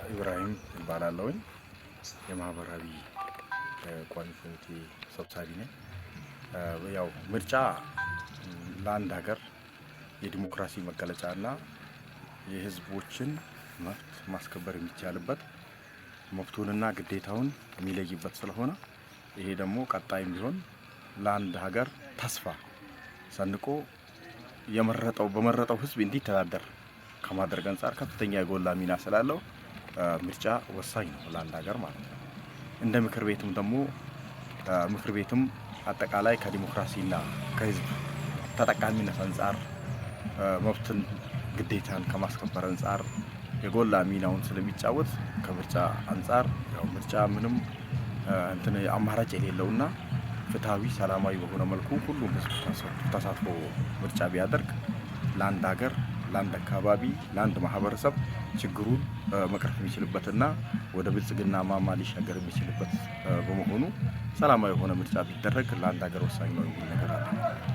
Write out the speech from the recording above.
ኢብራሂም እባላለሁኝ። የማህበራዊ ቋሚ ኮሚቴ ሰብሳቢ ነኝ። ያው ምርጫ ለአንድ ሀገር የዲሞክራሲ መገለጫና የህዝቦችን መብት ማስከበር የሚቻልበት፣ መብቱንና ግዴታውን የሚለይበት ስለሆነ፣ ይሄ ደግሞ ቀጣይም ቢሆን ለአንድ ሀገር ተስፋ ሰንቆ የመረጠው በመረጠው ህዝብ እንዲተዳደር ከማድረግ አንጻር ከፍተኛ የጎላ ሚና ስላለው ምርጫ ወሳኝ ነው ለአንድ ሀገር ማለት ነው። እንደ ምክር ቤትም ደግሞ ምክር ቤትም አጠቃላይ ከዲሞክራሲና ከህዝብ ተጠቃሚነት አንጻር፣ መብትን ግዴታን ከማስከበር አንጻር የጎላ ሚናውን ስለሚጫወት፣ ከምርጫ አንጻር ያው ምርጫ ምንም እንትን አማራጭ የሌለውና ፍትሐዊ፣ ሰላማዊ በሆነ መልኩ ሁሉም ህዝብ ተሳትፎ ምርጫ ቢያደርግ ለአንድ ሀገር፣ ለአንድ አካባቢ፣ ለአንድ ማህበረሰብ ችግሩን መቅረፍ የሚችልበትና ወደ ብልጽግና ማማ ሊሻገር የሚችልበት በመሆኑ ሰላማዊ የሆነ ምርጫ ቢደረግ ለአንድ ሀገር ወሳኝ ነው የሚል ነገር አለ።